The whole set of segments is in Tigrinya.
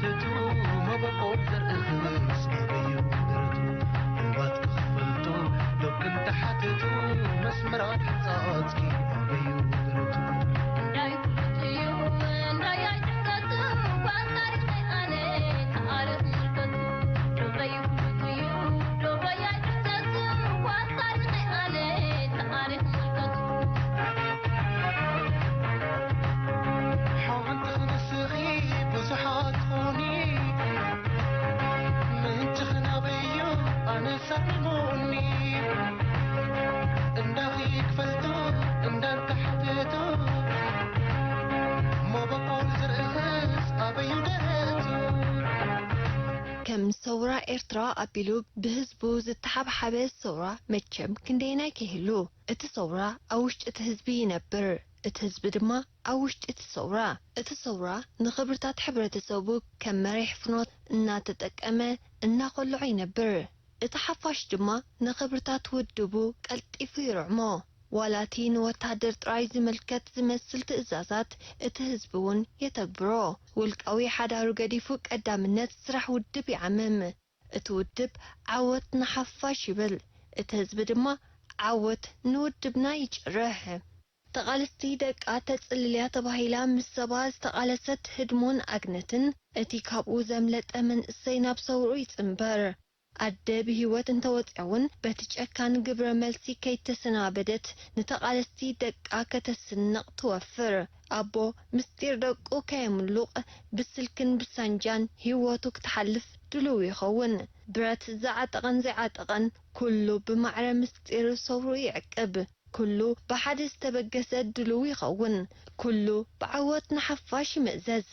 ትቱ መበቆል ዘርእኽስ ኣበዩ ደረቱ ባት ክኽፈልቱ ዶብ ክንተሓትቱ መስመራት ሕንፃትኪ ኣበዩ ደረቱ ሓንቲ ንስኺ ብዙሓት ኾኒ ምንጭኽና በዩ ኣነሳልሞኒ እንዳኺ ክፈልጡ እንዳንተሓተቱ ሞበቆል ዝርእኽስ ኣበዩ ደረቱ ከም ሰውራ ኤርትራ ኣቢሉ ብህዝቡ ዝተሓብሓበ ሰውራ መቸም ክንደየናይ ከይህሉ። እቲ ሰውራ ኣብ ውሽጢ እቲ ህዝቢ ይነብር፣ እቲ ህዝቢ ድማ ኣብ ውሽጢ እቲ ሰውራ። እቲ ሰውራ ንኽብርታት ሕብረተሰቡ ከም መሪሕ ፍኖት እናተጠቀመ እናኾልዖ ይነብር። እቲ ሓፋሽ ድማ ንኽብርታት ውድቡ ቀልጢፉ ይርዕሞ። ዋላ እቲ ንወታደር ጥራይ ዝምልከት ዝመስል ትእዛዛት እቲ ህዝቢ እውን የተግብሮ። ውልቃዊ ሓዳሩ ገዲፉ ቀዳምነት ስራሕ ውድብ ይዓምም። እቲ ውድብ ዓወት ንሓፋሽ ይብል፣ እቲ ህዝቢ ድማ ዓወት ንውድብና ይጭርሕ። ተቓለስቲ ደቃ ተጽልልያ ተባሂላ ምስ ሰባ ዝተቓለሰት ህድሞን ኣግነትን እቲ ካብኡ ዘምለጠ መንእሰይ ናብ ሰውርኡ ይጽንበር። ኣደ ብህይወት እንተወጽያ እውን በቲ ጨካን ግብረ መልሲ ከይተሰናበደት ንተቓለስቲ ደቃ ከተስንቕ ትወፍር። ኣቦ ምስጢር ደቁ ከየምሉቕ ብስልክን ብሳንጃን ህይወቱ ክትሓልፍ ድሉው ይኸውን። ብረት ዝዓጠቐን ዘይዓጠቐን ኩሉ ብማዕረ ምስጢር ሰውርኡ ይዕቅብ። ኩሉ ብሓደ ዝተበገሰ ድሉው ይኸውን። ኩሉ ብዓወት ንሓፋሽ ይምእዘዝ።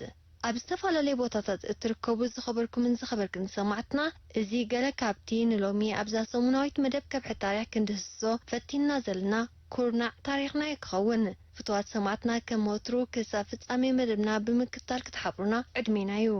ኣብ ዝተፈላለየ ቦታታት እትርከቡ ዝኸበርኩምን ዝኸበርክን ሰማዕትና፣ እዚ ገለ ካብቲ ንሎሚ ኣብዛ ሰሙናዊት መደብ ከብሒ ታሪኽ ክንድህስሶ ፈቲንና ዘለና ኩርናዕ ታሪኽና እዩ ክኸውን። ፍቱዋት ሰማዕትና ከም ወትሩ ክሳብ ፍጻሜ መደብና ብምክትታል ክትሓብሩና ዕድሜና እዩ።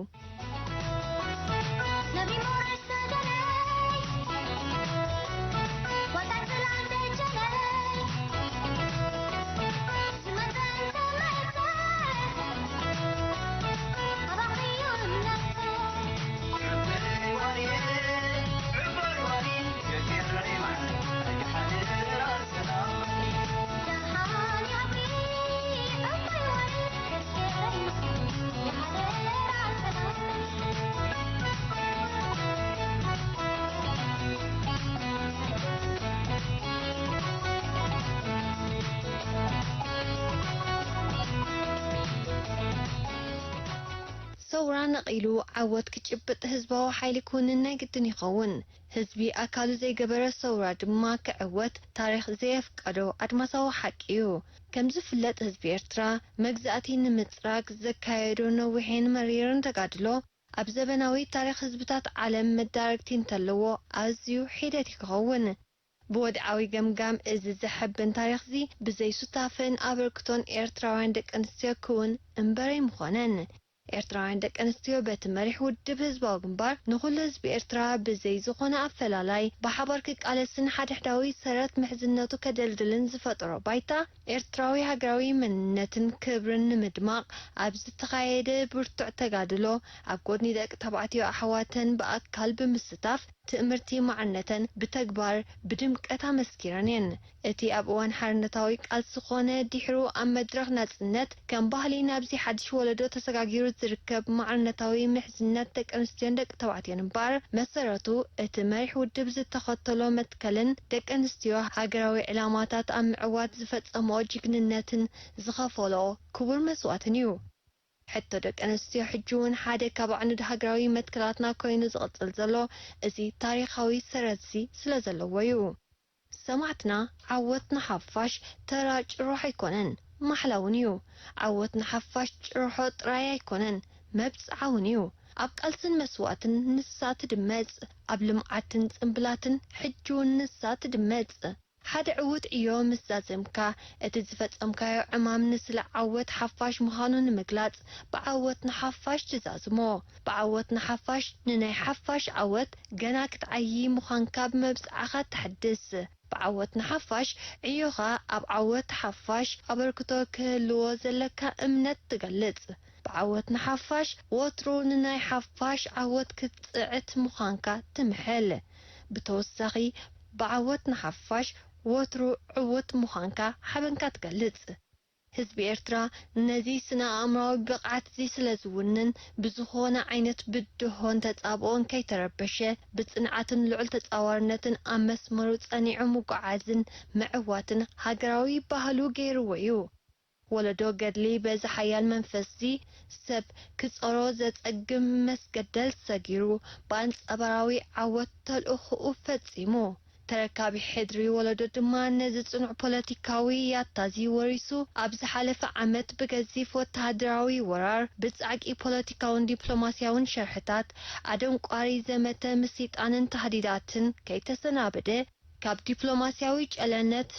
ሰውራ ነቒሉ ዓወት ክጭብጥ ህዝባዊ ሓይሊ ክውንን ናይ ግድን ይኸውን። ህዝቢ ኣካሉ ዘይገበረ ሰውራ ድማ ክዕወት ታሪኽ ዘየፍቀዶ ኣድማሳዊ ሓቂ እዩ። ከም ዝፍለጥ ህዝቢ ኤርትራ መግዛእቲ ንምጽራግ ዘካየዶ ነዊሕን መሪርን ተጋድሎ ኣብ ዘበናዊ ታሪኽ ህዝብታት ዓለም መዳረግቲ እንተለዎ ኣዝዩ ሒደት እዩ ክኸውን። ብወድዓዊ ገምጋም እዚ ዘሐብን ታሪኽዚ ብዘይ ሱታፈን ኣበርክቶን ኤርትራውያን ደቂ ኣንስትዮ ክውን እምበር ኣይምኾነን። ኤርትራውያን ደቂ ኣንስትዮ በቲ መሪሕ ውድብ ህዝባዊ ግንባር ንኹሉ ህዝቢ ኤርትራ ብዘይ ዝኾነ ኣፈላላይ ብሓባር ክቃለስን ሓድሕዳዊ ሰረት ምሕዝነቱ ከደልድልን ዝፈጠሮ ባይታ ኤርትራዊ ሃገራዊ መንነትን ክብርን ንምድማቕ ኣብ ዝተኻየደ ብርቱዕ ተጋድሎ ኣብ ጎድኒ ደቂ ተባዕትዮ ኣሕዋተን ብኣካል ብምስታፍ ትእምርቲ ማዕርነተን ብተግባር ብድምቀት ኣመስኪረን እየን። እቲ ኣብ እዋን ሓርነታዊ ቃልሲ ኾነ ድሕሩ ኣብ መድረኽ ናጽነት ከም ባህሊ ናብዚ ሓድሽ ወለዶ ተሰጋጊሩ ዝርከብ ማዕርነታዊ ምሕዝነት ደቂ ኣንስትዮን ደቂ ተባዕትዮን እምበኣር መሰረቱ እቲ መሪሕ ውድብ ዝተኸተሎ መትከልን ደቂ ኣንስትዮ ሃገራዊ ዕላማታት ኣብ ምዕዋት ዝፈጸምኦ ጅግንነትን ዝኸፈለኦ ክቡር መስዋእትን እዩ። ሕቶ ደቂ ኣንስትዮ ሕጂ እውን ሓደ ካብ ኣዕኑድ ሃገራዊ መትከላትና ኮይኑ ዝቕጽል ዘሎ እዚ ታሪኻዊ ሰረትዚ ስለ ዘለዎ እዩ። ሰማዕትና ዓወት ንሓፋሽ ተራ ጭርሖ ኣይኮነን፣ ማሕላ እውን እዩ። ዓወት ንሓፋሽ ጭርሖ ጥራይ ኣይኮነን፣ መብጽዓ እውን እዩ። ኣብ ቃልስን መስዋእትን ንሳ ትድመጽ፣ ኣብ ልምዓትን ጽምብላትን ሕጂ እውን ንሳ ትድመጽ። ሓደ ዕዉት ዕዮ ምስ ዛዘምካ፣ እቲ ዝፈጸምካዮ ዕማም ንስለ ዓወት ሓፋሽ ምዃኑ ንምግላጽ፣ ብዓወት ንሓፋሽ ትዛዝሞ። ብዓወት ንሓፋሽ፣ ንናይ ሓፋሽ ዓወት፣ ገና ክትዓዪ ምዃንካ ብመብጽዓኻ ተሐድስ። ብዓወት ንሓፋሽ፣ ዕዮኻ ኣብ ዓወት ሓፋሽ ኣበርክቶ ክህልዎ ዘለካ እምነት ትገልጽ። ዓወት ንሓፋሽ፣ ወትሩ ንናይ ሓፋሽ ዓወት ክትጽዕት ምዃንካ ትምሕል። ብተወሳኺ፣ ብዓወት ንሓፋሽ፣ ወትሩ ዕዉት ምዃንካ ሓበንካ ትገልጽ። ህዝቢ ኤርትራ ነዚ ስነ-ኣእምሮኣዊ ብቕዓት'ዚ ስለ ዝውንን፣ ብዝኾነ ዓይነት ብድሆን ተጻብኦን ከይተረበሸ፣ ብጽንዓትን ልዑል ተጻዋርነትን ኣብ መስመሩ ጸኒዑ ምጉዓዝን ምዕዋትን ሃገራዊ ባህሉ ገይርዎ እዩ። ወለዶ ገድሊ በዚ ሓያል መንፈስ'ዚ፣ ሰብ ክጸሮ ዘጸግም መስገደል ሰጊሩ፣ ብኣንጻባራዊ ዓወት ተልእኾኡ ፈጺሙ። ተረካቢ ሕድሪ ወለዶ ድማ ነዚ ጽኑዕ ፖለቲካዊ ያታ'ዚ ወሪሱ፣ ኣብ ዝሓለፈ ዓመት ብገዚፍ ወተሃደራዊ ወራር፣ ብጻዕቂ ፖለቲካውን ዲፕሎማስያውን ሸርሕታት፣ ኣደንቋሪ ዘመተ ምስይጣንን ታህዲዳትን ከይተሰናበደ፣ ካብ ዲፕሎማስያዊ ጨለነት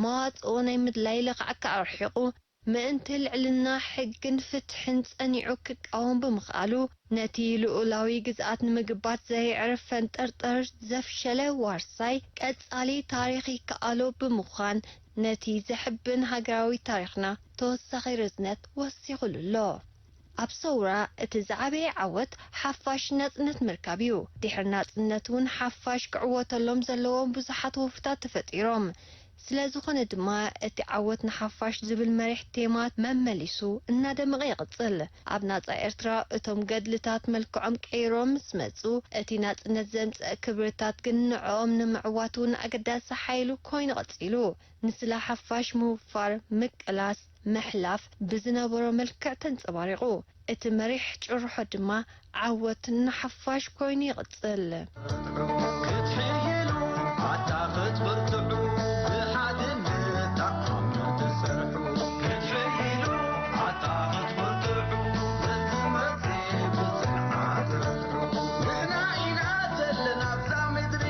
መዋጽኦ ናይ ምድላይ ለኽዓካ ኣርሒቑ፣ ምእንቲ ልዕልና ሕግን ፍትሕን ጸኒዑ ክቃወም ብምኽኣሉ፣ ነቲ ልኡላዊ ግዝኣት ንምግባት ዘየዕርፍ ፈንጠርጠር ዘፍሸለ ዋርሳይ፣ ቀጻሊ ታሪኽ ይከኣሎ ብምዃን፣ ነቲ ዘሕብን ሃገራዊ ታሪኽና ተወሳኺ ርዝነት ወሲኹሉ ኣሎ። ኣብ ሰውራ እቲ ዝዓበየ ዓወት ሓፋሽ ናጽነት ምርካብ እዩ። ድሕሪ ናጽነት እውን ሓፋሽ ክዕወተሎም ዘለዎም ብዙሓት ወፍታት ተፈጢሮም። ስለ ዝኾነ ድማ፣ እቲ ዓወት ንሓፋሽ ዝብል መሪሕ ቴማ መመሊሱ እናደመቐ ይቕጽል። ኣብ ናጻ ኤርትራ እቶም ገድልታት መልክዖም ቀይሮም ምስ መጹ፣ እቲ ናጽነት ዘምጽአ ክብርታት ግን ንዕኦም ንምዕዋት እውን ኣገዳሲ ሓይሊ ኮይኑ ቀጺሉ። ንስለ ሓፋሽ ምውፋር፣ ምቅላስ፣ ምሕላፍ ብዝነበሮ መልክዕ ተንጸባሪቑ። እቲ መሪሕ ጭርሖ ድማ ዓወት ንሓፋሽ ኮይኑ ይቕጽል። ክትሕይሉ ኣታ ክትብርትዑ፣ ብሓድነት ተኣምር ትሰርሑ። ክትሕይሉ ኣታ ክትብርትዑ፣ ንትመጽእ ብጽንዓት ርትዑ። ንሕና ኢና ዘለና ኣብዛ ምድሪ፣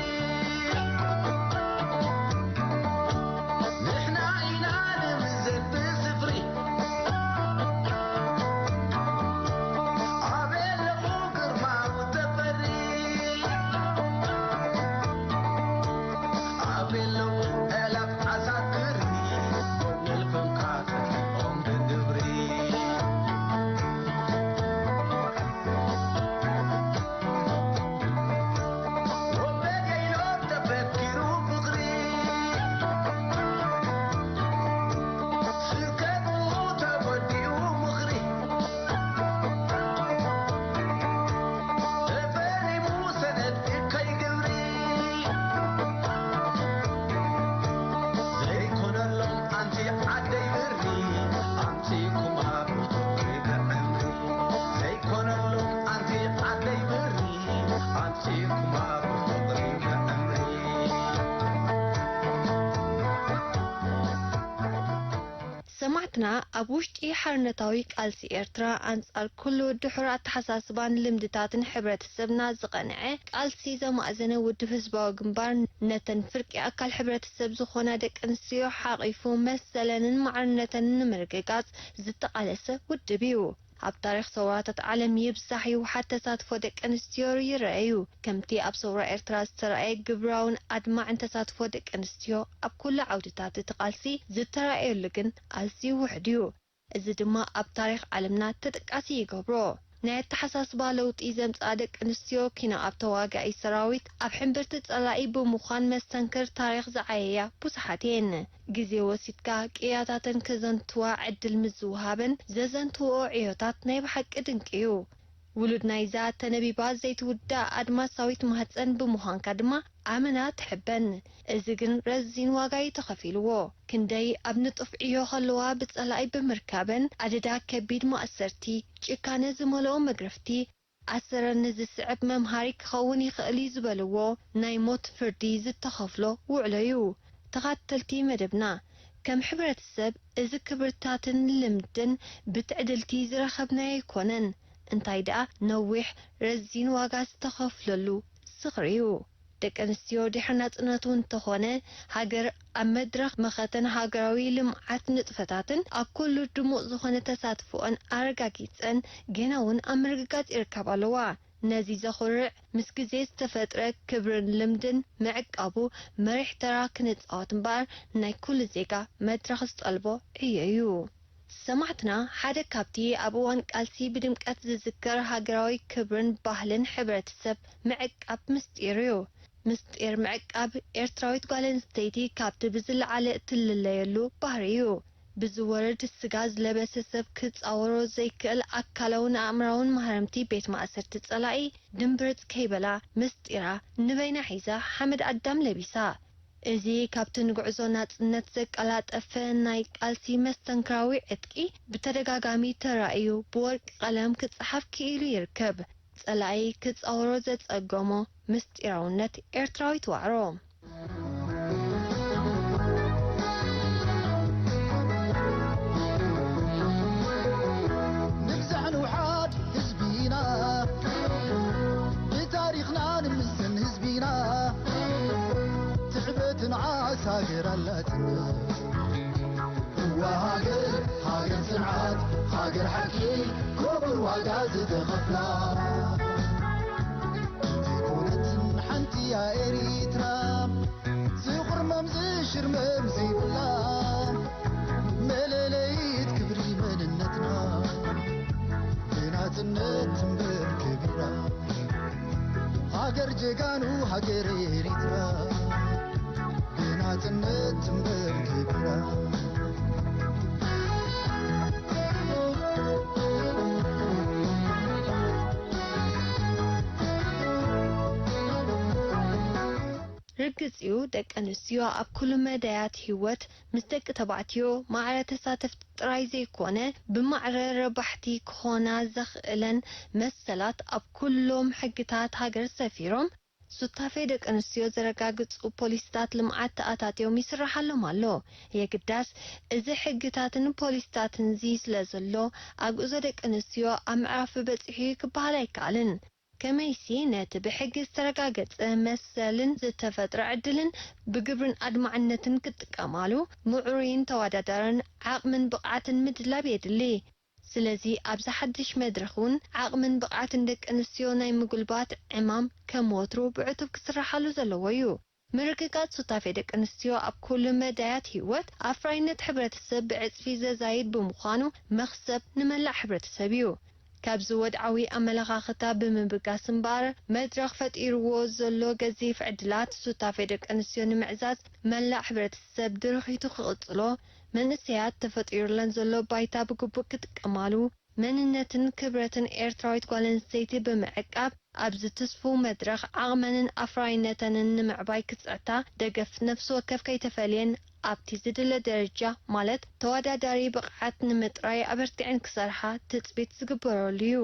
ንሕና ኢና ንምዘን ብስፍሪ። ኣበይ ኣለኹ ግርማዊ ተፈሪ? ኣበይ ኣለዉ ኣእላፍ ዓሳክሪ? ጎኒ ልኾንካ ተኪኦም ብግብሪ። ሰማዕትና፣ ኣብ ውሽጢ ሓርነታዊ ቃልሲ ኤርትራ፣ ኣንጻር ኩሉ ድሑር ኣተሓሳስባን ልምድታትን ሕብረተሰብና ዝቐንዐ ቃልሲ ዘማእዘነ ውድብ ህዝባዊ ግንባር፣ ነተን ፍርቂ ኣካል ሕብረተሰብ ዝኾና ደቂ ኣንስትዮ ሓቒፉ መሰለንን ማዕርነተንን ንምርግጋጽ ዝተቓለሰ ውድብ እዩ። ኣብ ታሪኽ ሰውራታት ዓለም ይብዛሕ ይውሓድ ተሳትፎ ደቂ ኣንስትዮ ይረአ እዩ። ከምቲ ኣብ ሰውራ ኤርትራ ዝተራእየ ግብራውን ኣድማዕን ተሳትፎ ደቂ ኣንስትዮ ኣብ ኩሉ ዓውድታት እቲ ቃልሲ ዝተራእየሉ ግን ኣዝዩ ውሑድ እዩ። እዚ ድማ ኣብ ታሪኽ ዓለምና ተጠቃሲ ይገብሮ። ናይ ኣተሓሳስባ ለውጢ ዘምጽኣ ደቂ ኣንስትዮ ኪኖ ኣብ ተዋጋኢ ሰራዊት ኣብ ሕምብርቲ ጸላኢ ብምዃን መስተንክር ታሪኽ ዝዓየያ ብዙሓት እየን። ግዜ ወሲድካ ቅያታተን ከዘንትዋ ዕድል ምስ ዝወሃበን ዘዘንትውኦ ዕዮታት ናይ ብሓቂ ድንቂ እዩ። ውሉድ ናይዛ ተነቢባ ዘይትውዳእ ኣድማሳዊት ማህጸን ብምዃንካ ድማ ኣመና ትሕበን። እዚ ግን ረዚን ዋጋ እዩ ተኸፊልዎ። ክንደይ ኣብ ንጡፍ ዕዮ ከለዋ ብጸላኢ ብምርካበን ኣደዳ ከቢድ ማእሰርቲ፣ ጭካነ ዝመልኦ መግረፍቲ፣ ኣሰረን ንዝስዕብ መምሃሪ ክኸውን ይኽእል እዩ ዝበልዎ ናይ ሞት ፍርዲ ዝተኸፍሎ ውዕሎ እዩ። ተኻተልቲ መደብና፣ ከም ሕብረተሰብ እዚ ክብርታትን ልምድን ብትዕድልቲ ዝረኸብናዮ ኣይኮነን። እንታይ ደኣ ነዊሕ ረዚን ዋጋ ዝተኸፍለሉ ዝኽሪ እዩ። ደቂ ኣንስትዮ ድሕሪ ናጽነቱ እንተኾነ፣ ሃገር ኣብ መድረኽ መኸተን ሃገራዊ ልምዓት ንጥፈታትን ኣብ ኩሉ ድሙቕ ዝኾነ ተሳትፎኦን ኣረጋጊጸን፣ ገና እውን ኣብ ምርግጋጽ ይርከባ ኣለዋ። ነዚ ዘኹርዕ፣ ምስ ግዜ ዝተፈጥረ ክብርን ልምድን ምዕቃቡ መሪሕ ተራ ክንጻወት እምበኣር፣ ናይ ኩሉ ዜጋ መድረኽ ዝጠልቦ ዕዮ እዩ። ሰማዕትና፣ ሓደ ካብቲ ኣብ እዋን ቃልሲ ብድምቀት ዝዝከር ሃገራዊ ክብርን ባህልን ሕብረተሰብ ምዕቃብ ምስጢር እዩ። ምስጢር ምዕቃብ ኤርትራዊት ጓል ኣንስተይቲ ካብቲ ብዝለዓለ እትልለየሉ ባህሪ እዩ። ብዝወርድ ስጋ ዝለበሰ ሰብ ክጻወሮ ዘይክእል ኣካላውን ኣእምራውን ማህረምቲ ቤት ማእሰርቲ ጸላኢ ድምብርጽ ከይበላ ምስጢራ ንበይና ሒዛ ሓመድ ኣዳም ለቢሳ። እዚ ካብቲ ንጉዕዞ ናጽነት ዘቀላጠፈ ናይ ቃልሲ መስተንክራዊ ዕጥቂ ብተደጋጋሚ ተራእዩ ብወርቂ ቀለም ክጸሓፍ ክኢሉ ይርከብ። ጸላኢ ክጻወሮ ዘጸገሞ ምስጢራውነት ኤርትራዊት ዋዕሮ። ንብዛሕ ንውሓድ ህዝቢና፣ ብታሪኽና ንምስን ህዝቢና፣ ትዕበትን ዓሳ ሃገር ኣላትና። እዋ ሃገር፣ ሃገር ጽንዓት፣ ሃገር ሓቂ፣ ክቡር ዋጋ ዝተኸፍላ። ዘይኮነትን ሓንቲ እያ ኤሪትራ፣ ዝቑርመም ዝሽርመም ዘይብላ፣ መለለይት ክብሪ መንነትና፣ ብናጽነት ትንበር ከቢራ። ሃገር ጀጋኑ ሃገር ኤሪትራ፣ ብናጽነት ትንበር ከቢራ። ርግጽ እዩ፣ ደቂ ኣንስትዮ ኣብ ኩሉ መዳያት ህይወት ምስ ደቂ ተባዕትዮ ማዕረ ተሳተፍቲ ጥራይ ዘይኮነ፣ ብማዕረ ረባሕቲ ክኾና ዘኽእለን መሰላት ኣብ ኩሎም ሕግታት ሃገር ሰፊሮም፣ ሱታፌ ደቂ ኣንስትዮ ዘረጋግጹ ፖሊሲታት ልምዓት ተኣታትዮም ይስርሓሎም ኣሎ። የግዳስ፣ እዚ ሕግታትን ፖሊሲታትን እዚ ስለ ዘሎ፣ ኣብ ጉዕዞ ደቂ ኣንስትዮ ኣብ ምዕራፍ በጺሑ እዩ ክበሃል ኣይከኣልን። ከመይሲ፣ ነቲ ብሕጊ ዝተረጋገጸ መሰልን ዝተፈጥረ ዕድልን ብግብርን ኣድማዕነትን ክጥቀማሉ፣ ምዕሩይን ተወዳዳርን ዓቕምን ብቕዓትን ምድላብ የድሊ። ስለዚ፣ ኣብዚ ሓድሽ መድረኽ እውን ዓቕምን ብቕዓትን ደቂ ኣንስትዮ ናይ ምጉልባት ዕማም ከም ወትሩ ብዕቱብ ክስርሓሉ ዘለዎ እዩ። ምርግጋጽ ሱታፌ ደቂ ኣንስትዮ ኣብ ኩሉ መዳያት ህይወት ኣፍራይነት ሕብረተሰብ ብዕጽፊ ዘዛይድ ብምዃኑ መኽሰብ ንመላእ ሕብረተሰብ እዩ። ካብዚ ወድዓዊ ኣመለኻኽታ ብምብጋስ እምበኣር መድረኽ ፈጢርዎ ዘሎ ገዚፍ ዕድላት ሱታፌ ደቂ ኣንስትዮ ንምዕዛዝ መላእ ሕብረተሰብ ድርኺቱ ክቕጽሎ፣ መንእሰያት ተፈጢሩለን ዘሎ ባይታ ብግቡእ ክጥቀማሉ፣ መንነትን ክብረትን ኤርትራዊት ጓል ኣንስተይቲ ብምዕቃብ፣ ኣብዚ ትስፉው መድረኽ ዓቕመንን ኣፍራይነተንን ንምዕባይ ክጽዕታ፣ ደገፍ ነፍሲ ወከፍ ከይተፈልየን ኣብቲ ዝድለ ደረጃ፣ ማለት ተወዳዳሪ ብቕዓት ንምጥራይ ኣበርቲዐን ክሰርሓ ትጽቢት ዝግበረሉ እዩ።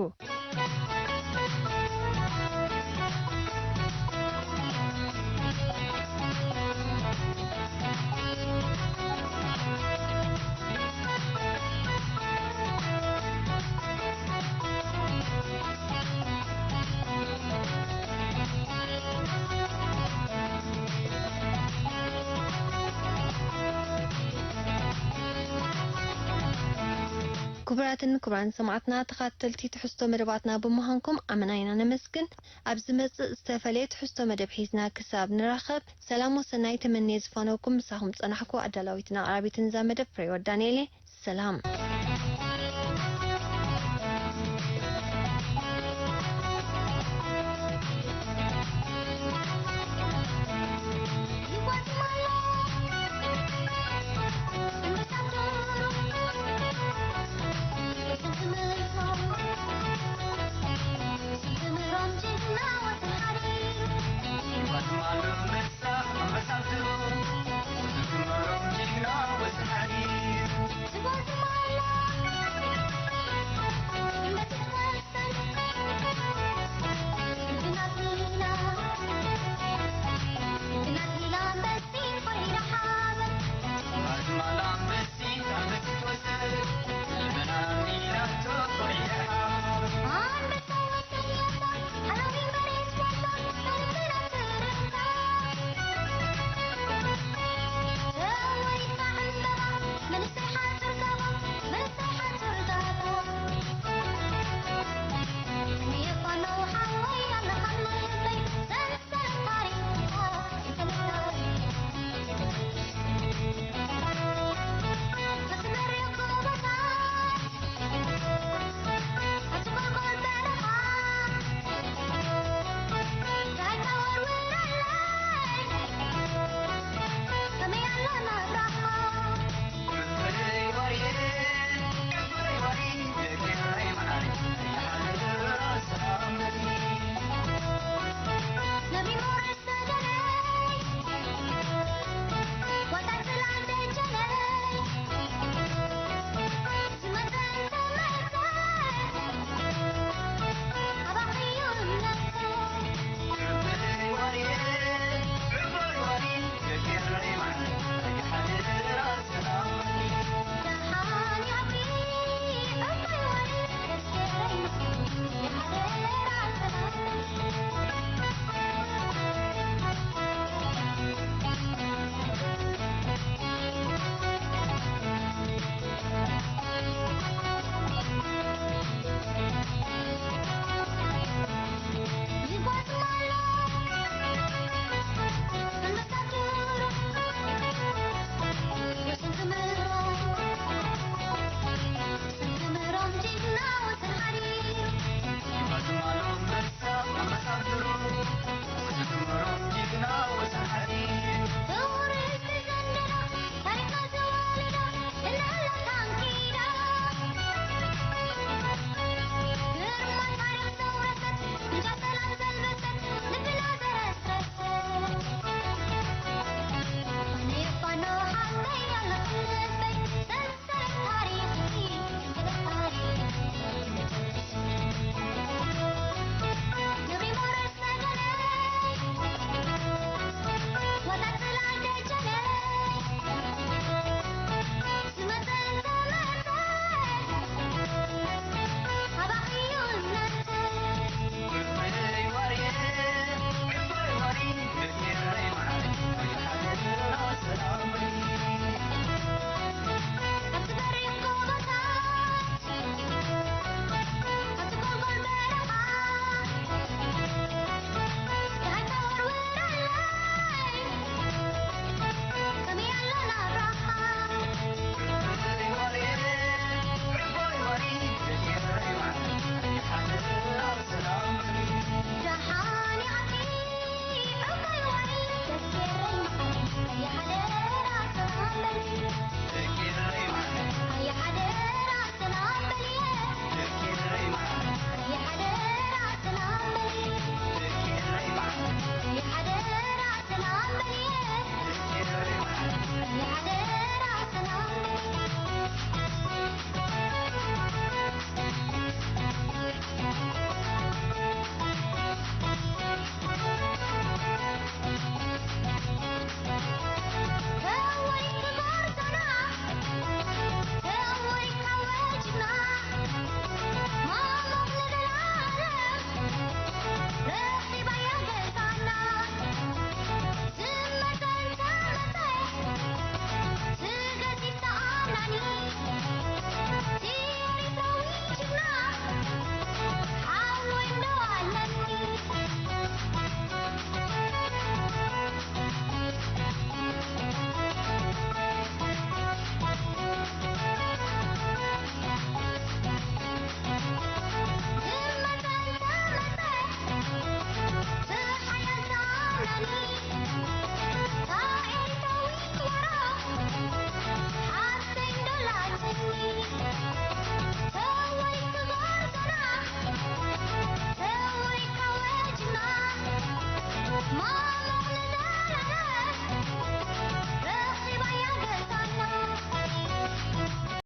ክቡራትን ክቡራን ሰማዕትና፣ ተኻተልቲ ትሕዝቶ መደባትና ብምዃንኩም ኣመና ኢና ነመስግን። ኣብ ዝመጽእ ዝተፈለየ ትሕዝቶ መደብ ሒዝና ክሳብ ንራኸብ፣ ሰላም ወሰናይ ተመንየ ዝፋነውኩም ምሳኹም ጸናሕኩ ኣዳላዊትን ኣቕራቢትን እዛ መደብ ፍሬህይወት ዳንኤል እየ። ሰላም።